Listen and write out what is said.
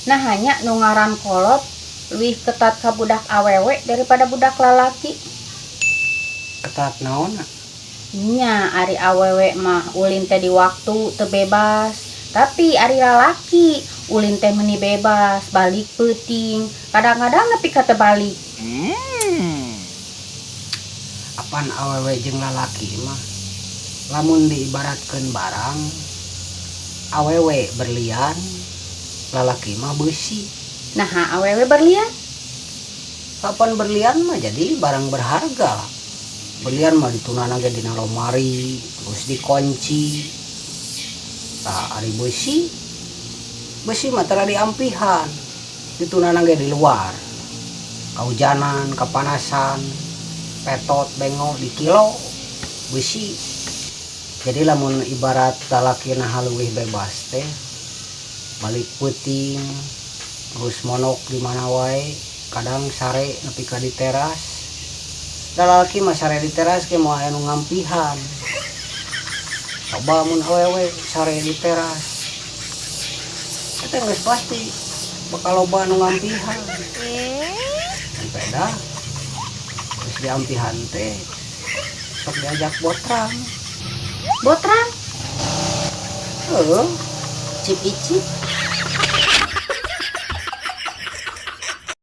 Nah, hanya nu ngaran kolot leuwih ketat ka budak awewe daripada budak lalaki. Ketat naon? Nya, ari awewe mah ulin teh di waktu teu bebas, tapi ari lalaki ulin teh meni bebas, balik peuting, kadang-kadang nepi ka teu balik. Apan awewe jeung lalaki mah lamun diibaratkeun barang, awewe berlian, lalaki mah besi. Nah, awewe berlian? Kapan berlian mah jadi barang berharga. Berlian mah ditundana ge dina lomari, terus dikunci. Tah, ari besi, besi mah tara diampihan, ditundana ge di luar, kahujanan, kapanasan, petot, bengok, di kilo besi. Jadi lamun ibarat lalaki nah leuwih bebas teh, balik peuting, terus monok di mana wae, kadang sare nepi ka di teras. Da lalaki mah sare di teras ge moal aya nu ngampihan. Coba mun awewe sare di teras, eta geus pasti bakal loba nu ngampihan. Sampai dah terus diampihan teh sok diajak botrang. Botrang? Heuh. Cip icip.